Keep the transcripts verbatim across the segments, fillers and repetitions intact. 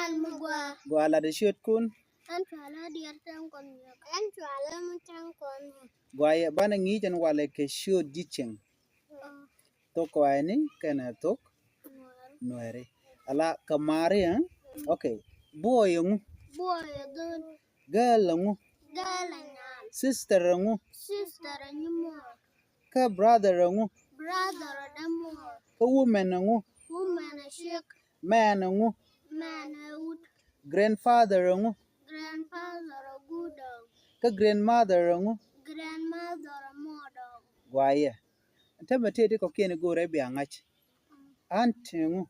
Ɛn mi gɔaa. Gɔaa, lat ɛ ciötkun. Ɛn cualɛ diɛt tɛn kɔn nyɔk. Ɛn cualɛ mi tɛn kɔn nyɔk. Gɔaa yɛ, banɛ ŋi̱i̱c ɛn walɛ kɛ ciöt ji̱ cieŋ. Thok kɔaani kɛnɛ thok Nuɛri. Ala kɛ mari, eh? Okay. Boy ɛŋu? Boy ɛ dhon. Girl ɛŋu? Girl ɛ nyan. Sister ɛŋu? Sister ɛ nyimor. Kä brother ɛŋu? Brother ɛ dämor. Kä woman ɛŋu? Woman ɛ ciek. Man ɛŋu? Man ɛ wut. Grandfather ɛŋu? Grandfather ɛ guut dɔŋ. Kä grandmother ɛŋu? Grandmother ɛ mor dɔŋ. Guayɛ. Tämɛ tëë ti kɔkiɛn i̱ go̱o̱rɛ bia ŋa̱c. Aunt ɛŋu?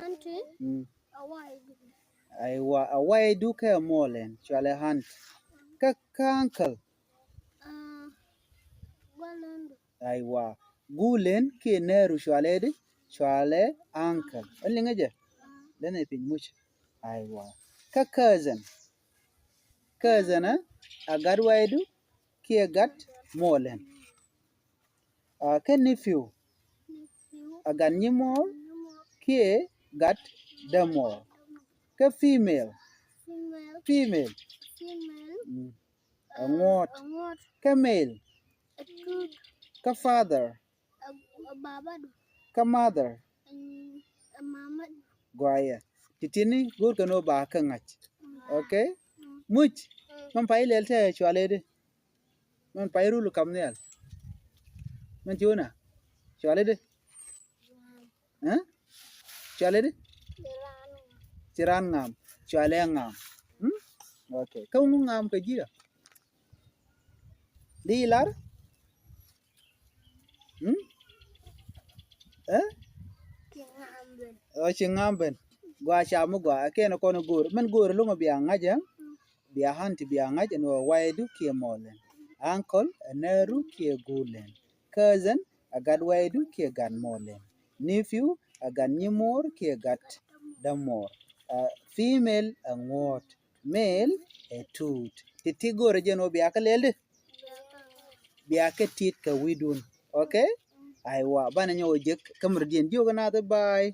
Auntie? Mm. Ɛ waydu. Aiwa, ɛ waydu kɛ mɔɔlɛn, cualɛ aunt. Kä, kä uncle? Ah, gualɛndu. Aiwa. Guulɛn kiɛ nɛɛru cualɛ di, cualɛ uncle. Ɛn liŋä jɛ? Ah. Lɛn ɛ piny muc. Aiwa. Kä cousin? Cousin, eh? Ɛ gat waydu kiɛ gat mɔɔlɛn. Ah, kä nephew? Nephew. Ɛ gat nyimor kiɛ gat dämor. Kä female? Female. Female. Female. Mm. Ɛ ŋuɔ̱t. Ɛ ŋuɔ̱t. Kä male? Ɛ tuut. Kä father? Ɛ, ɛ babadu. Kä mother? Ɛ, ɛ mamadu. Guayɛ. Titini go̱o̱r kɛn ɣöö ba kä ŋa̱c. Mm. Okay? Mm. Muc, mm, mɛn pay lɛl tɛ cualɛ di? Mɛn pay rul kam nhial. Mɛn ci wunɛ cualɛ di? Ɛ? Cualɛ di? Ci raan ŋam. Cualɛ ŋam. Hmm? Okay. Kä ŋu ŋam kɛ ji̱ a? Di lar? Hmm? Ɛ? Ci ŋam ben. Ɔ, ci ŋam ben. Gua ca mi gua. Kɛn kɔn go̱o̱r. Mɛn go̱o̱r luŋ bia ŋa̱c, ɛ? Bia aunt bia ŋa̱c ɛn ɣöö waydu kiɛ mɔɔlɛn. Uncle ɛ nɛɛru kiɛ guulɛn. Cousin ɛ gat waydu kiɛ gat mɔɔlɛn. Nephew ɛ gat nyimor kiɛ gat dämor. Ɛ, female ɛ ŋuɔ̱t. Male ɛ tuut. Ti ti go̱o̱rɛ jɛn ɣöö bia kä lɛl di? Bia kä tit kɛ wi̱dun. Okay? Aiwa, banɛ nyɔk jek kä mɛrdiɛn jiök ɛ naath i̱ ba̱a̱y.